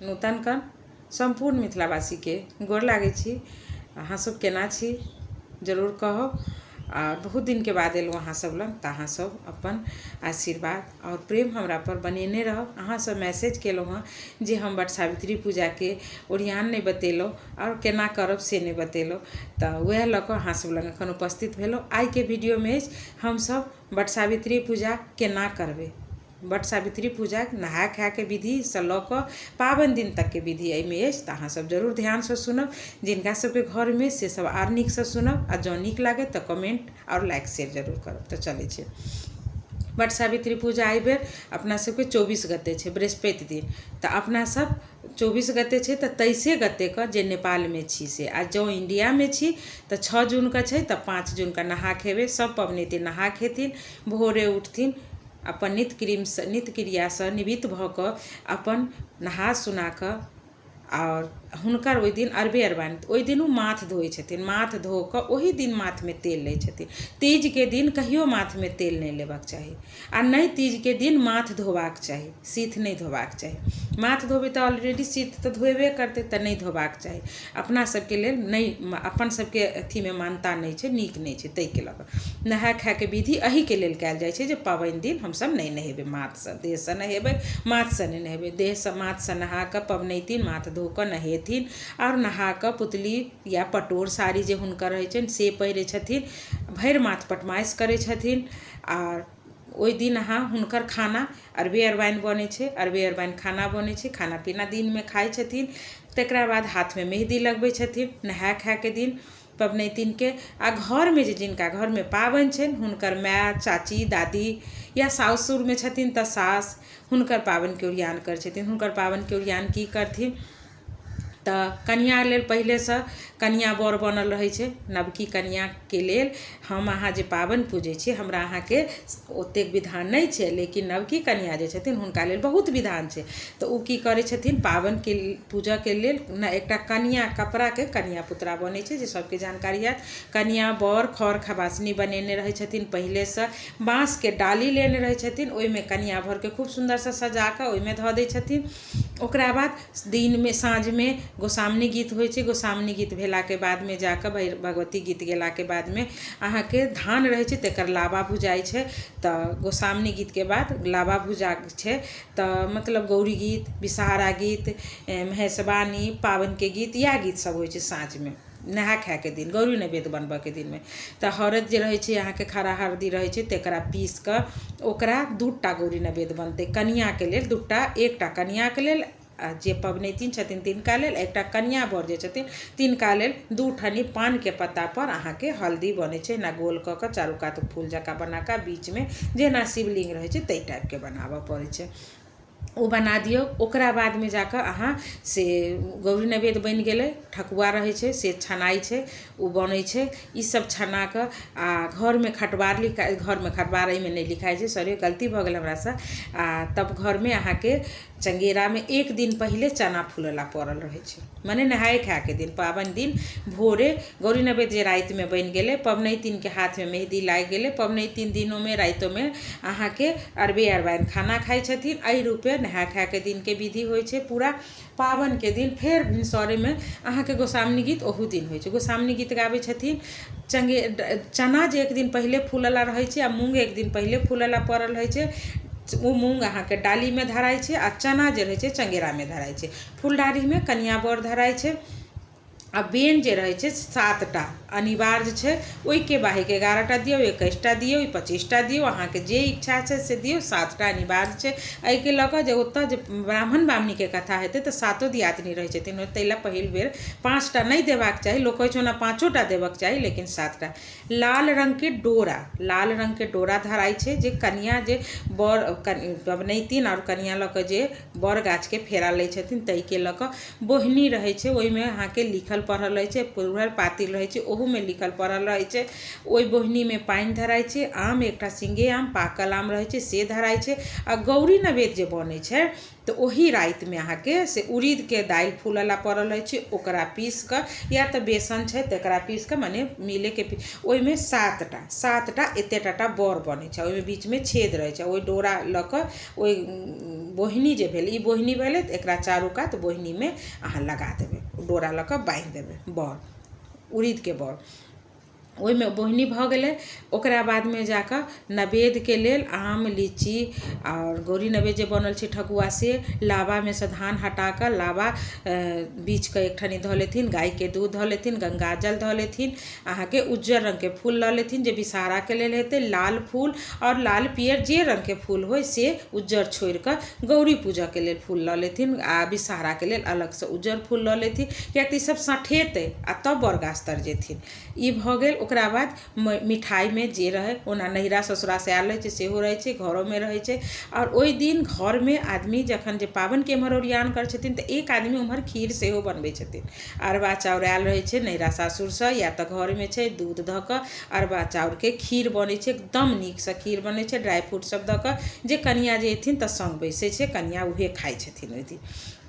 नूतन कन सम्पूर्ण मिथिलावासीके गोर लागै छी। अहाँ सब केना छी जरूर कहब। आ बहुत दिनके बाद एलहुँ अहाँ सब लग, तऽ अहाँ सब अपन आशीर्वाद आओर प्रेम हमरा पर बनेने रहब। अहाँ सब मैसेज केलहुँ हँ जे हम वट सावित्री पूजाके ओरियान नहि बतेलहुँ आओर केना करब से नहि बतेलहुँ, तऽ वएह लऽ कऽ अहाँ सब लग एखन उपस्थित भेलहुँ। आइके वीडियोमे अछि हमसब वट सावित्री पूजा केना करबै। वट सावित्री पूजा नहाय खायके विधिसँ लऽ कऽ पाबनि दिन तकके विधि एहिमे अछि, तऽ अहाँसभ जरूर ध्यानसँ सुनब। जिनका सभके घरमे से सभ आर नीकसँ सुनब, आ जँ नीक लागत तऽ कमेंट आओर लाइक शेयर जरूर करब। तऽ चलै छी। वट सावित्री पूजा एहिबेर अपना सभके 24 गते छै, बृहस्पति दिन। तऽ अपना सब 24 गते छै तऽ 23 गतेके जे नेपालमे छी से, आ जँ इण्डियामे छी तऽ 6 जूनके छै, तऽ 5 जूनके नहा खेबै। सब पबनैती नहा खेथिन, भोरे उठथिन, अपन नित्य नित्य क्रियासँ निवृत्त भऽ कऽ अपन नहा सुना कऽ, आओर हुनकर ओहि दिन अरबे अरबाइन, ओहि दिन ओ माथ धोइ छथिन। माथ धो कऽ ओही दिन माथमे तेल लै छथिन। तीजके दिन कहियो माथमे तेल नहि लेबाक चाही, आ नहि तीजके दिन माथ धोबाक चाही, सीथ नहि धोबाक चाही। माथ धोबै तऽ ऑलरेडी सीथ तऽ धोएबे करतै, तऽ नहि धोबाक चाही। अपना सबके लेल नहि, अपन सबके अथीमे मान्यता नहि छै, नीक नहि छै। ताहिके लऽ कऽ नहाय खायके विधि एहिके लेल कयल जाइ छै जे पाबनि दिन हमसब नहि नहेबै, माथसँ देहसँ नहेबै, माथसँ नहि नहेबै। देहसँ माथसँ नहा कऽ पबनैतिन माथ धो कऽ नहेथिन, आओर नहा कऽ पुतली या पटोर साड़ी जे हुनकर रहै छनि से पहिरै छथिन, भरि माथ पटमासि करै छथिन। आर ओहि दिन अहाँ हुनकर खाना अरबे अरबाइन बनै छै, अरबे अरबाइन खाना बनै छै, खाना पीना दिनमे खाइ छथिन। तकरा बाद हाथमे मेहदी लगबै छथिन नहाय खायके दिन पबनैतिनके। आ घरमे जे जिनका घरमे पाबनि छनि हुनकर माय, चाची, दादी या सासुरमे छथिन तऽ सास हुनकर पाबनिके ओरियान करै छथिन। हुनकर पाबनिके ओरियान की करथिन तऽ कनिआँ लेल पहिलेसँ कनिआँ बर बनल रहै छै। नवकी कनिआँके लेल हम अहाँ जे पाबनि पूजै छी, हमरा अहाँके ओतेक विधान नहि छै, लेकिन नवकी कनिआँ जे छथिन हुनका लेल बहुत विधान छै। तऽ ओ की करै छथिन, पाबनिके पूजऽके लेल ने एकटा कनिआँ कपड़ाके कनिआँ पुतरा बनै छै, जे सबके जानकारी हैत। कनिआँ बर खर खबासनी बनेने रहै छथिन पहिलेसँ, बाँसके डाली लेने रहै छथिन, ओहिमे कनिआँ बरके खूब सुन्दरसँ सजा कऽ ओहिमे धऽ दै छथिन। ओकरा बाद दिनमे साँझमे गोसाउनी गीत होइ छै। गोसाउनी गीत भेलाके बादमे जाकऽ भगवती गीत गेलाके बादमे अहाँके धान रहै छै, तकर लाबा भुजाइ छै। तऽ गोसाउनी गीतके बाद लाबा भुजा छै, तऽ मतलब गौरी गीत, विषहारा गीत, महेशवाणी, पाबनिके गीत, इएह गीत सब होइ छै साँझमे नहा खायके दिन, गौरी नैवेद्य बनबऽके दिनमे। तऽ हरदि जे रहै छै अहाँके, खड़ा हरदि रहै छै, तकरा पीस कऽ ओकरा 2टा गौरी नैवेद्य बनतै कनिआँके लेल, 2टा, एकटा कनिआँके लेल आ जे पबनैतिन छथिन तिनका लेल, एकटा कनिआँ बर जे छथिन तिनका लेल। 2 ठनी पानके पत्तापर अहाँके हल्दी बनै छै, एना गोल कऽ कऽ चारू कात फूल जकाँ बना कऽ बीचमे जेना शिवलिंग रहै छै ताहि टाइपके बनाबऽ पड़ै छै, ओ बना दियौ। ओकरा बादमे जाकऽ अहाँ से गौरी नैवेद्य बनि गेलै, ठकुआ रहै छै से छनाइ छै, ओ बनै छै। ई सब छना कऽ आ घरमे खटवार लिखा, घरमे खटवार एहिमे नहि लिखाइ छै, सॉरी गलती भऽ गेल हमरासँ। आ तब घरमे अहाँके चंगेरामे एक दिन पहिले चना फूलऽ ला पड़ल रहै छै, मने नहाय खायके दिन, पाबनि दिन भोरे गौरी नैवेद्य जे रातिमे बनि गेलै, पबनैतिनके हाथमे मेहदी लागि गेलै, पबनैतिन दिनोमे रातिओमे अहाँके अरबे अरबाइन खाना खाइ छथिन। एहि रूपे नहाय खायके दिनके विधि होइ छै पूरा। पाबनिके दिन फेर भिनसरेमे अहाँके गोसाउनी गीत ओहू दिन होइ छै। गोसाउनी गीत गाबै छथिन। चंगे चना जे एक दिन पहिले फूलऽ ला रहै छै आ मूँग एक दिन पहिले फूलऽ ला पड़ल रहै छै, ओ मूँग अहाँके डालीमे धराइ छै आ चना जे रहै छै चंगेरामे धराइ छै। फुलडालीमे कनिआँ बर धराइ छै। आ बेन जे रहै छै 7टा अनिवार्य छै, ओहिके बाहीके 11टा दियौ, 21टा दियौ, 25टा दियौ, अहाँके जे इच्छा छै से दियौ, 7टा अनिवार्य छै। एहिके लऽ कऽ जे ओतऽ जे ब्राह्मण ब्राह्मणीके कथा हेतै तऽ 7 दियादनी रहै छथिन, ताहि लए पहिल बेर 5टा नहि देबाक चाही। लोक कहै छै ओना 5टा देबऽके चाही, लेकिन 7टा। लाल रङ्गके डोरा, लाल रङ्गके डोरा धराइ छै, जे कनिआँ जे बर पबनैतिन आओर कनिआँ लऽ कऽ जे बर गाछके फेरा लै छथिन ताहिके लऽ कऽ बोहनी रहै छै, ओहिमे अहाँके लिखल पढ़ल रहै छै, पुरहर पातिल रहै छै ओहूमे लिखल पढ़ल रहै छै। ओहि बोहनीमे पानि धराइ छै, आम एकटा सिंगे आम पाकल आम रहै छै से धराइ छै। आ गौरी नैवेद्य जे बनै छै तऽ ओही रातिमे अहाँके से उड़ीदके दालि फूलऽ ला पड़ल रहै छै, ओकरा पीस कऽ या तऽ बेसन छै तकरा पीस कऽ मने मिलेके ओहिमे सातटा एते टाटा बड़ बनै छै, ओहिमे बीचमे छेद रहै छै। ओहि डोरा लऽ कऽ ओहि बोहनी जे भेल, ई बोहनी भेलै तऽ एकरा चारू कात बोहनीमे अहाँ लगा देबै, डोरा लऽ कऽ बान्हि देबै बड़, उड़ीदके बड़। ओहिमे बोहनी भऽ गेलै। ओकरा बादमे जाकऽ नैवेद्यके लेल आम लीची आओर गौरी नैवेद्य जे बनल छै ठकुआ से लाबामे सँ धान हटाकऽ लाबा बीछके एकठनी धऽ लेथिन, गायके दूध धऽ लेथिन, गङ्गाजल धऽ लेथिन, अहाँके उज्जर रङ्गके फूल लऽ लेथिन जे विषहाराके लेल हेतै, लाल फूल आओर लाल पियर जे रङ्गके फूल होइ से उज्जर छोड़िकऽ गौरी पूजाके लेल फूल लऽ लेथिन आ विषहाराके लेल अलगसँ उज्जर फूल लऽ लेथिन, कियाकि ई सब सठेतै आ तब बड़ गाछ तर जेथिन। ई भऽ गेल। ओकरा बाद मिठाइमे जे रहै, ओना नैहरा ससुरासँ आयल रहै छै सेहो रहै छै, घरोमे रहै छै। आओर ओहि दिन घरमे आदमी जखन जे पाबनिके एम्हर ओरियान करै छथिन तऽ एक आदमी ओम्हर खीर सेहो बनबै छथिन। अरबा चाउर आयल रहै छै नैहरा सासुरसँ या तऽ घरमे छै, दूध धऽ कऽ अरबा चाउरके खीर बनै छै, एकदम नीकसँ खीर बनै छै, ड्राइ फ्रूट सब दऽ कऽ। जे कनिया जे एथिन तऽ सङ्ग बैसै छै, कनिया उहे खाइ छथिन ओहि दिन।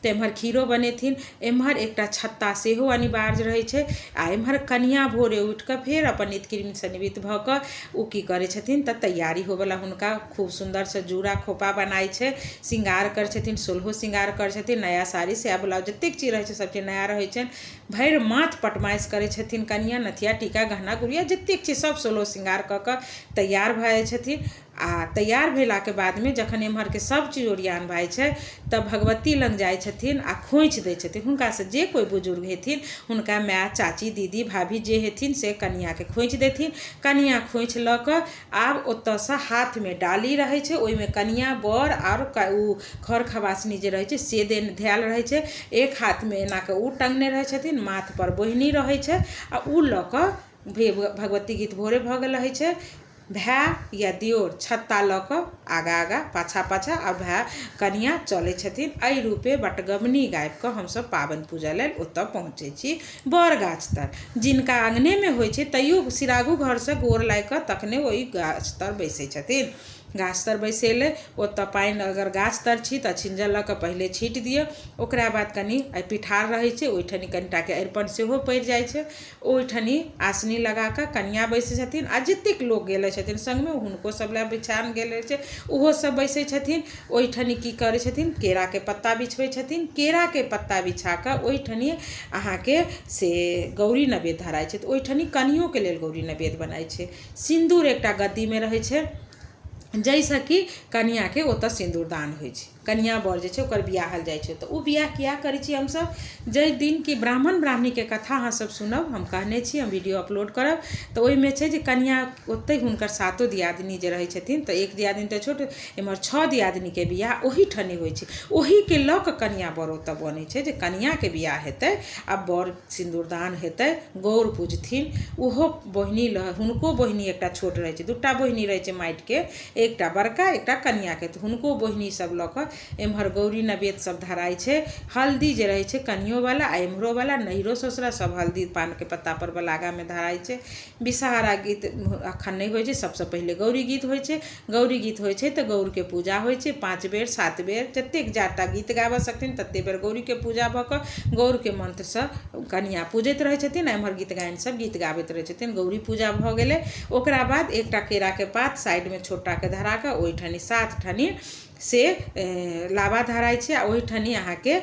तऽ एम्हर खीरो बनेथिन, एम्हर एकटा छत्ता सेहो अनिवार्य रहै छै। आ एम्हर कनिया भोरे उठिकऽ फेर अपन नित्यक्रमसँ निवृत्त भऽ कऽ ओ की करै छथिन तऽ तैयारी होबऽला हुनका खूब सुन्दरसँ जूड़ा खोपा बनाइ छै, श्रृंगार करै छथिन, सोलहो श्रृंगार करै छथिन, नया साड़ी साया ब्लाउज जतेक चीज रहै छै सब चीज नया रहै छनि। भरि माथ पटमाइश करै छथिन कनिया, नथिया टीका गहना गुड़िया जतेक चीज सब सोलहो श्रृंगार कऽ कऽ तैयार भऽ जाइ छथिन। आ तैयार भेलाके बादमे जखन एम्हरके सब चीज ओरियान भऽ जाइ छै तब भगवती लग जाइ छथिन आ खोँइछ दै छथिन। हुनकासँ जे कोइ बुजुर्ग हेथिन, हुनका माय चाची दीदी भाभी जे हेथिन से कनियाके खोँइछ देथिन। कनिया खोँइछ लऽ कऽ आब ओतऽसँ हाथमे डाली रहै छै, ओहिमे कनिया बर आओर ओ खर खबासनी जे रहै छै से धयल रहै छै। एक हाथमे एना कऽ ओ टङ्गने रहै छथिन, माथपर बोहनी रहै छै आ ओ लऽ कऽ भगवती गीत भोरे भऽ गेल रहै छै। भाय या दियोर छत्ता लऽ कऽ आगा आगा पाछा पाछा आ भाय कनिया चलै छथिन। एहि रूपे बटगबनी गाबि कऽ हमसब पाबनि पूजा लेल ओतऽ पहुँचै छी बड़ गाछ तर। जिनका अङ्गनेमे होइ छै तैयो सिरागू घरसँ गोर लागि कऽ तखने ओहि गाछ तर बैसै छथिन। गाछ तर बैसेलै, ओतऽ पानि अगर गाछ तर छी तऽ अछिञ्जल लऽ कऽ पहिले छीटि दियौ। ओकरा बाद कनि पिठार रहै छै, ओहिठनी कनिटाके अरिपन सेहो पड़ि जाइ छै। ओहिठनी आसनी लगा कऽ कनिया बैसै छथिन आ जतेक लोक गेल छथिन सङ्गमे हुनको सब लए बिछान गेल रहै छै ओहो सब बैसै छथिन। ओहिठनी की करै छथिन, केराके पत्ता बिछबै छथिन। केराके पत्ता बिछा कऽ ओहिठनी अहाँके से गौरी नैवेद्य धराइ छै। तऽ ओहिठनी कनियोके लेल गौरी नैवेद्य बनाइ छै। सिन्दूर एकटा गद्दीमे रहै छै जाहिसँ कि कनियाके ओतऽ सिन्दूरदान होइ छै। कनिया बर जे छै ओकर बियाहल जाइ छै। तऽ ओ बियाह किया करै छी हमसब, जाहि दिन कि ब्राह्मण ब्राह्मणीके कथा अहाँ सब सुनब, हम कहने छी, हम वीडियो अपलोड करब। तऽ ओहिमे छै जे कनिया ओतहि हुनकर सातो दियादनी जे रहै छथिन, तऽ एक दियादनी तऽ छोट, एम्हर 6 दियादनीके बियाह ओहिठनी होइ छै। ओहीके लऽ कऽ कनिया बर ओतऽ बनै छै जे कनियाके बियाह हेतै आ बर सिन्दूरदान हेतै, गौर पूजथिन। ओहो बहिनी हुनको बहिनी एकटा छोट रहै छै, 2टा बहिनी रहै छै माटिके, एकटा बड़का एकटा कनियाके। तऽ हुनको बहिनी सब लऽ कऽ एम्हर गौरी नैवेद्य सब धराइ छै। हल्दी जे रहै छै कनियोवला आ एम्हरोवला नैहरो ससुरा सब हल्दी पानके पत्ता पर बलागामे धराइ छै। विषहारा गीत अखन नहि होइ छै, सबसँ पहिले गौरी गीत होइ छै। गौरी गीत होइ छै तऽ गौरके पूजा होइ छै 5 बेर 7 बेर, जतेक जाटा गीत गाबऽ सकथिन ततेक बेर गौरीके पूजा भऽ कऽ गौरके मन्त्रसँ कनिया पूजैत रहै छथिन आ एम्हर गीत गायन सब गीत गाबैत रहै छथिन। गौरी पूजा भऽ गेलै। ओकरा बाद एकटा केराके पात साइडमे छोटाके धरा कऽ ओहिठनी 7 ठनी से लाबा धराइ छै आ ओहिठनी अहाँके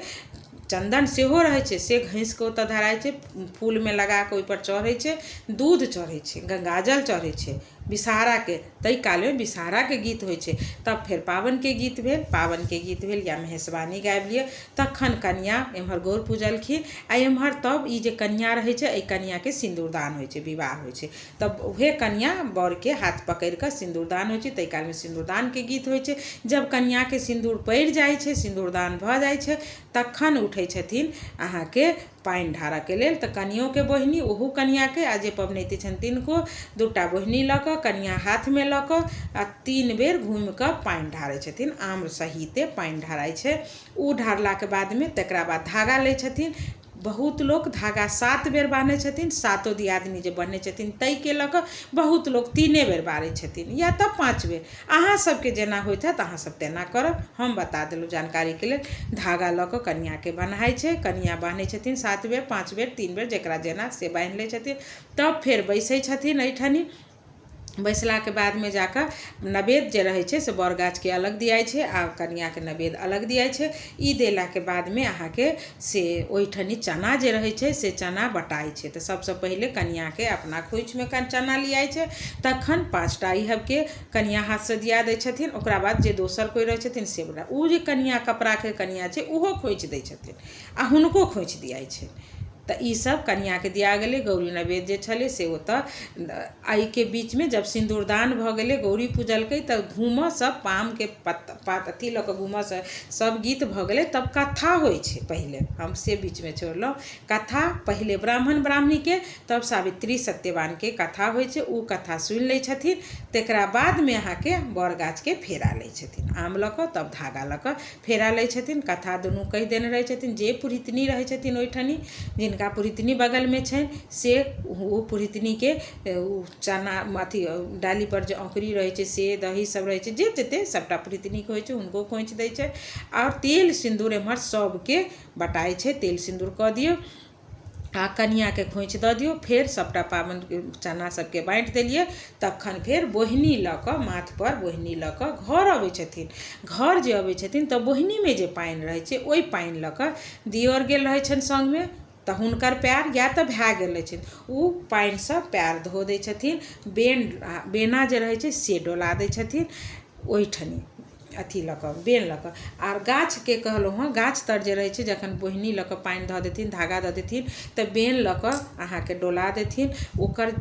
चन्दन सेहो रहै छै, से घँसि कऽ ओतऽ धराइ छै, फूलमे लगा कऽ ओहिपर चढ़ै छै, दूध चढ़ै छै, गङ्गाजल चढ़ै छै विषहाराके। ताहि कालमे विषहाराके गीत होइ छै। तब फेर पाबनिके गीत भेल, पाबनिके गीत भेल या महेशवाणी गाबि लिअ। तखन कनिया एम्हर गौर पूजलखिन आ एम्हर तब ई जे कनिया रहै छै एहि कनियाके सिन्दूरदान होइ छै, विवाह होइ छै। तब उहे कनिया बरके हाथ पकड़ि कऽ सिन्दूरदान होइ छै। ताहि कालमे सिन्दूरदानके गीत होइ छै। जब कनियाके सिन्दूर पड़ि जाइ छै, सिन्दूरदान भऽ जाइ छै, तखन उठै छथिन अहाँके पानि ढारऽके लेल। तऽ कनियोके बहिनी ओहो कनियाके आ जे पबनैती छनि तिनको 2टा बहिनी लऽ कऽ कनिया हाथमे लऽ कऽ आ 3 बेर घूमि कऽ पानि ढारै छथिन, आम सहिते पानि ढाराइ छै। ओ ढारलाके बादमे तकरा बाद धागा लै छथिन, बहुत लोक धागा 7 बेर बान्है छथिन, सातो दियादनी जे बन्है छथिन ताहिके लऽ कऽ बहुत लोक 3 बेर बारै छथिन या तऽ 5 बेर। अहाँ सबके जेना होइत हैत अहाँ सब तेना करब। हम बता देलहुँ जानकारीके लेल। धागा लऽ कऽ कनिआँके बन्हाइ छै, कनिआँ बान्है छथिन 7 बेर, 5 बेर, 3 बेर, जकरा जेना से बान्हि लै छथिन। तब फेर बैसै छथिन एहिठनी। बैसलाके बादमे जाकऽ नवेद जे रहै छै से बड़ गाछके अलग दियाइ छै आ कनिआँके नवेद अलग दियाइ छै। ई देलाके बादमे अहाँके से ओहिठनी चना जे रहै छै से चना बटाइ छै। तऽ सबसँ पहिले कनिआँके अपना खोँइछमे चना लियाइ छै, तखन 5टा इहबके कनिआँ हाथसँ दिया दै छथिन। ओकरा बाद जे दोसर कोइ रहै छथिन से ओ जे कनिआँ कपड़ाके कनिआँ छै ओहो खोँइछ दै छथिन आ हुनको खोँइछ दियाइ छै। तऽ ई सब कनिआँके दिया गेलै। गौरी नैवेद्य जे छलै से ओतऽ एहिके बीचमे जब सिन्दूरदान भऽ गेलै, गौरी पूजलकै, तऽ घूमऽ सब पामके पात अथी लऽ कऽ घूमऽ सब गीत भऽ गेलै। तब कथा होइ छै। पहिले हम से बीचमे छोड़लहुँ। कथा पहिले ब्राह्मण ब्राह्मणीके, तब सावित्री सत्यवानके कथा होइ छै। ओ कथा सुनि लै छथिन, तकरा बादमे अहाँके बड़ गाछके फेरा लै छथिन, आम लऽ कऽ तब धागा लऽ कऽ फेरा लै छथिन। कथा दुनू कहि देने रहै छथिन। जे पुरहितनी रहै छथिन ओहिठनी, जिनका पुरहितनी बगलमे छनि से ओ पुरहितनीके ओ चना अथी डालीपर जे औंकुरी रहै छै से दही सब रहै छै, जे जते सबटा पुरहितनीके होइ छै हुनको खोँइछ दै छै। आओर तेल सिन्दूर एम्हर सबके बटाइ छै, तेल सिन्दूर कऽ दियौ आ कनिआँके खोँइछ दऽ दियौ। फेर सबटा पाबनि चना सबके बाँटि देलियै। तखन फेर बोहिनी लऽ कऽ माथपर बोहिनी लऽ कऽ घर अबै छथिन। घर जे अबै छथिन तऽ बोहिनीमे जे पानि रहै छै ओहि पानि लऽ कऽ दियोर गेल रहै छनि सङ्गमे, तऽ हुनकर पैर या तऽ भए गेल रहै छनि, ओ पानिसँ पैर धो दै छथिन। बेना जे रहै छै से डोला दै छथिन ओहिठनी अथी लऽ कऽ, बेन लऽ कऽ। आर गाछके कहलहुँ हँ, गाछ तर जे रहै छै जखन बोहिनी लऽ कऽ पानि धऽ देथिन, धागा दऽ देथिन, तऽ बेन लऽ कऽ अहाँके डोला देथिन। ओकर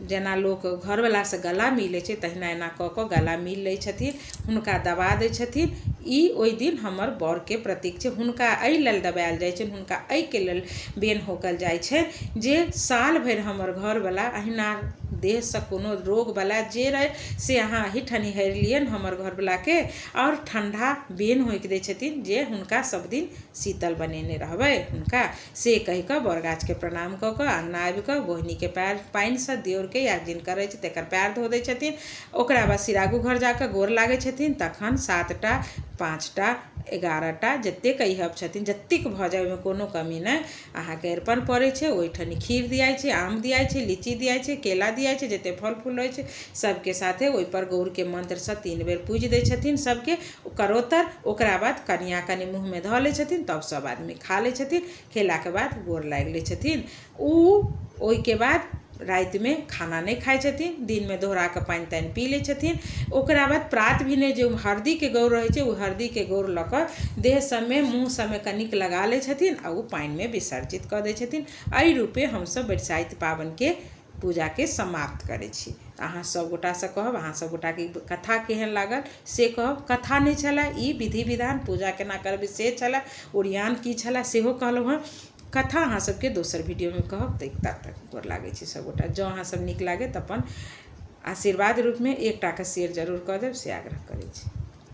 जेना लोक घरवलासँ गला मिलै छै तहिना एना कऽ कऽ गला मिल लै छथिन, हुनका दबा दै छथिन। ई ओहि दिन हमर बरके प्रतीक छै। हुनका एहि लेल दबायल जाइ छनि, हुनका एहिके लेल बेन होकल जाइ छै जे साल भरि हमर घरवला अहिना देहसँ कोनो रोगवला जे रहै से अहाँ एहिठनी हेरि लियनि हमर घरवलाके। आओर ठण्डा बेन होकि दै छथिन जे हुनका सब दिन शीतल बनेने रहबै हुनका, से कहि कऽ बड़ गाछके प्रणाम कऽ कऽ अङ्गना आबि कऽ बोहिनीके पैर पानिसँ दियोरके या जिनकर रहै छै तकर पैर धो दै छथिन। ओकरा बाद सिरागू घर जाकऽ गोर लागै छथिन। तखन 7टा 5टा 11टा जतेक अइहब छथिन जतेक भऽ जाय ओहिमे कोनो कमी नहि, अहाँके अरिपन पड़ै छै। ओहिठनी खीर दियाइ छै, आम दियाइ छै, लीची दियाइ छै, केला दियाइ छै, जतेक फल फूल रहै छै सबके साथे ओहिपर गौरके मन्त्रसँ 3 बेर पूजि दै छथिन सबके करोतर। ओकरा बाद कनिआँ कनि मुँहमे धऽ लै छथिन, तब सब आदमी खा लै छथिन। खेलाके बाद गोर लागि लै छथिन। ओ ओहिके बाद रातिमे खाना नहि खाइ छथिन, दिनमे दोहरा कऽ पानि तानि पी लै छथिन। ओकरा बाद प्रात भेने जे हरदीके गौर रहै छै ओ हरदीके गौर लऽ कऽ देह सबमे मुँह सबमे कनिक लगा लै छथिन आ ओ पानिमे विसर्जित कऽ दै छथिन। एहि रूपे हमसब बरसाइत पाबनिके पूजाके समाप्त करै छी। अहाँ सब गोटासँ कहब अहाँ सब गोटाके कथा केहन लागल से कहब। कथा नहि छलै ई, विधि विधान पूजा केना करबै से छलै, ओरियान की छलै सेहो कहलहुँ हँ। कथा अहाँ सबके दोसर वीडियोमे कहब। तऽ तब तक गोर लागै छी सब गोटा। जँ अहाँ सब नीक लागै तऽ अपन आशीर्वाद रूपमे एकटाके शेयर जरूर कऽ देब से आग्रह करै छी।